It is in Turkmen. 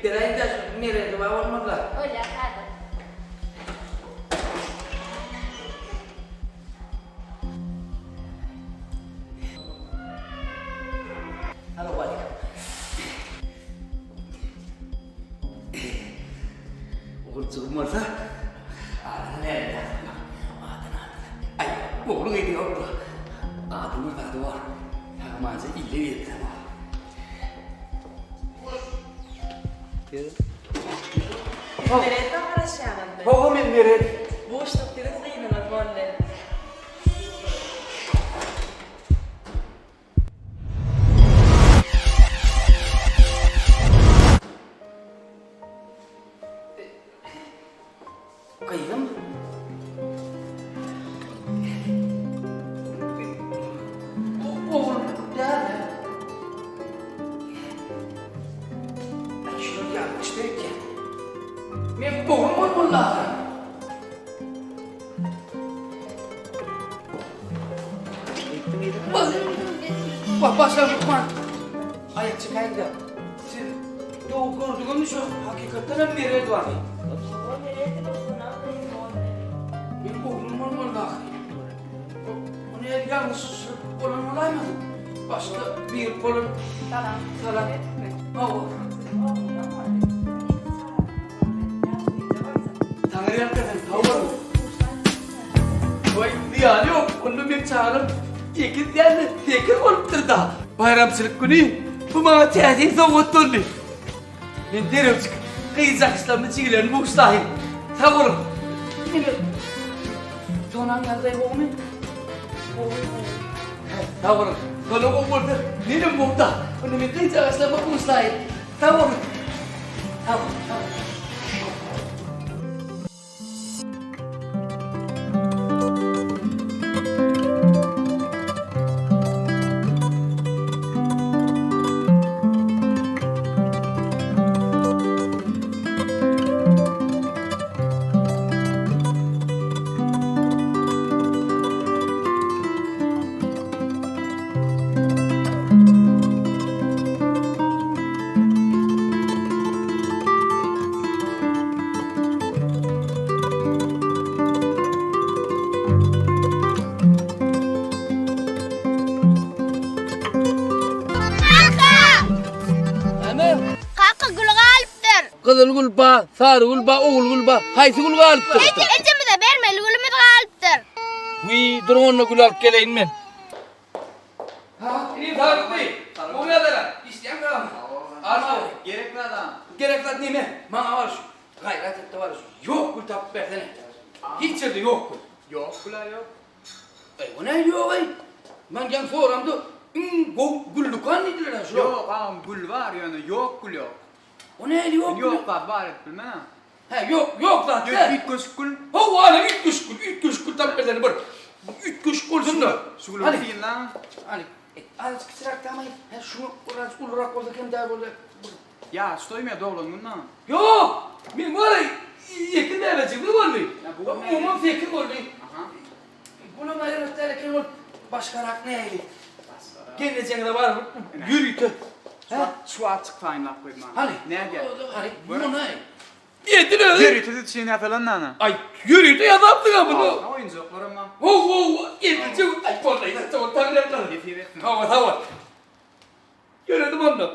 Eltip beräýiň-dä şu Meredi bar bolmaly-la. Bolýar häzir. Salowmaleýkim. Oguljygym bolsa, adyny näme ýazdylar? Adyny, adyny. Aý, ogluň edi ýok-da. Adynyň bir zady bar. Sag-amanja ile gelse bar. Meredä garaşýaňyzmy? Hawa, men Meret. Buşluk siziň gyzyňyz boldy. Gyzym. Ogul däl. Ay şular ýalňyş beripdir. Men oglum bolmaly ahyry. Bak başla lukman. Aýak çekäýiň-de. Siz dogry gördüňizmi şu hakykatdan hem Meret barmy? Men oglum bolmaly ahyry. Ony el ýalňyşyp bolan bolaýmasyn? Başga bir bolan. Salam. Salam. Hawa. Taňry ýalkasyn, sag boluň. Waý, zyýany ýok, onda meň çagalarym ekiz däl-de, sekiz bolupdyr-da. Baýramçylyk güni bu maňa täsin sowgat boldy. Men derrew çykyp, gyzjakyşlarymy, jigilerimi buşlaýyn. Sag boluň. Ine, Sonaň ýagdaýy gowumy? Gowy, gowy. Hä, sag boluň. Sona gowy bolsa, menem gowy-da. Onda men gyzjagaşlarymy buşlaýyn. Sag boluň. Sag boluň, sag boluň. Kaka! Näme? Kaka gül galypdyr. Gyzyl gül ba, sary gül ba, ogul gül ba. Haýsy gül galypdyr? Eje, ejemize bermeli gülümiz galypdyr. Wiý, dur onda gül alyp geleýin men. Ha, inim sagdykmy? Gowy ýagdaýlar. Işleýäňmi sagmy? Alma. Gerek zat agam. Gerek zat neme? Maňa bar şu. Gaýrat et-de bar şu. Ýok gül tapyp bersene. Hiç ýerde ýok gül. Ýok gül-ä ýok. Eý, o nähili ýok-eý? Men ýaňy soramda, iň gowy gül dükan diýdiler-ä şular. Ýok agam gül bar, ýöne ýok gül ýok. O nähili ýok gül? Ýok zat bar edip bilmen-ä. Hä, ýok, ýok zat däl. Üýtgeşik gül. Hawa, ana üýtgeşik gül, üýtgeşik gül tapyp bersene bir. Üýtgeşik bolsun-da. Şu güli synla. Hany, azajyk kiçiräk damaý. Hä, şu biraz ulurak bolsa kem däl bolýar. Ýa, şu toý meň doglan günüm maňa. Ýok! Meň bar ýeke bäbejigimiz boldy. Umuman sekiz boldy. Aha. Bulam aýrat däl eken ol başgarak nähili? Gelnejeňize baryp ýörite. Hä? Şu wagt çyk taýynlap goý maňa. Hany? Nädýär? Hany? Muny. Edil özi. Ýörite siz üçin ýasalan nana. Aý, ýörite ýasapdyň-a muny. Ha, oýunjaklaram bar. How, how, edilje. Aý, boldy, ýa, taňryýalkasyn. Nesip etsin. Hawa, sag bol. Ýöredim onda.